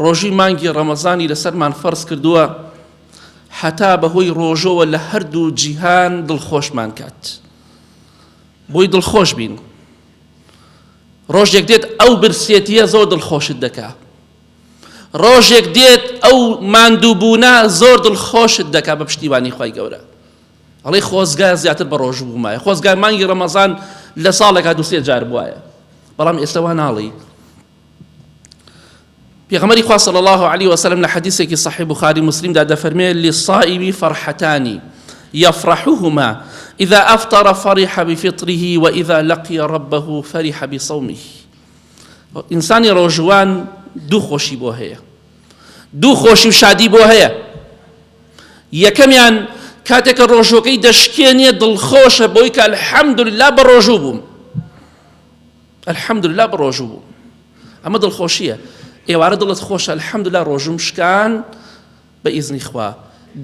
ڕۆژووی مانگی ڕەمەزانی لەسەرمان فەرز کردووە هەتا بەهۆی ڕۆژەوە لە هەردوو جیهان دڵخۆشمان کات بۆی دڵخۆش بین ڕۆژێک دێت ئەو برسێتیە زۆر دڵخۆشت دەکا ڕۆژێک دێت ئەو ماندووبوونە زۆر دڵخۆشت دەکا بە پشتیوانی خی گەورە ئەڵێ خۆزگا زیاتر بە ڕۆژوو بوومایە خۆزگا مانگی ڕەمەزان لە ساڵێکا دوسێ جار بواە بەڵام ئێستا وا ناڵی پێغەمبەری خوا صلی الله علیه وسلم لە حەدیثێکی صحیح بخاری مسلمدا دەفەرمێ للصائم فرحتان يفرحهما إذا أفطر فرح بفطره وإذا لقي ربه فرح بصومه ئینسانی ڕۆژوان دوو خۆشی بۆ هەیە دوو خۆشی و شادی بۆ هەیە یەکەمیان کاتێکە ڕۆژوەکەی دەشکێنێ دڵخۆشە بۆی کە الحەمدللا بە ڕۆژوو بووم الحمدللە بە ڕۆژوو بووم ئەمە دڵخۆشیە ئێوارە دڵت خۆشە الحمدللە ڕۆژوم شکان بە ئیزنی خوا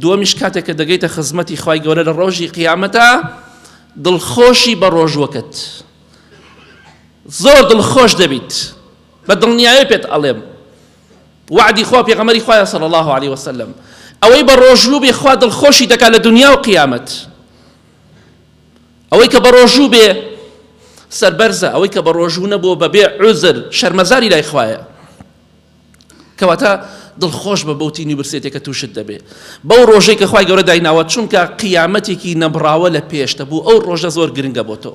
دووەمیش کاتێک کە دەگەیتە خزمەتی خوای گەورە لە ڕۆژی قیامەتا دڵخۆشی بە ڕۆژوەکەت زۆر دڵخۆش دەبیت بە دڵنیایی پێت ئەڵێم وعدی خوا پێغەمبەری خوایە صلی الله علیه وسلم ئەوەی بە ڕۆژوو بێ خوا دڵخۆشی دەکات لە دنیا و قیامەت ئەوەی کە بەڕۆژوو بێ سەربەرزە، ئەوەی کە بەڕۆژوو نەبووە بەبێ عوزر شەرمەزاری لای خوایە. کەواتە دڵخۆش بە بەو تینی برسێتێک کە تووشت دەبێ بەو ڕۆژەی کە خوای گەورە دایناوە چونکە قیامەتێکی نەبڕاوە لە پێشتە بوو ئەو ڕۆژە زۆر گرنگە بۆ تۆ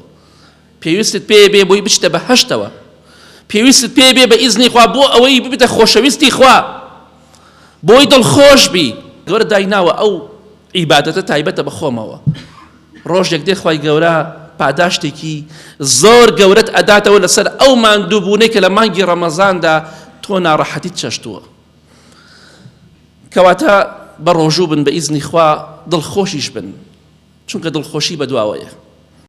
پێویستت پێ بێ بۆی بچتە بەهەشتەوە پێویستت پێ بێ بە ئیزنی خوا بۆ ئەوەی ببیتە خۆشەویستی خوا بۆی دڵخۆش بی گەورە دایناوە ئەو عیبادەتە تایبەتە بە خۆمەوە ڕۆژێک دێت خوای گەورە پاداشتێکی زۆر گەورەت ئەداتەوە لەسەر ئەو ماندووبوونەی کە لە مانگی ڕەمەزاندا تۆ ناڕەحەتیت چەشتووە کەواتە بە ڕۆژوو بن بە ئیزنی خوا دڵخۆشیش بن چونکە دڵخۆشی بەدواوەیە.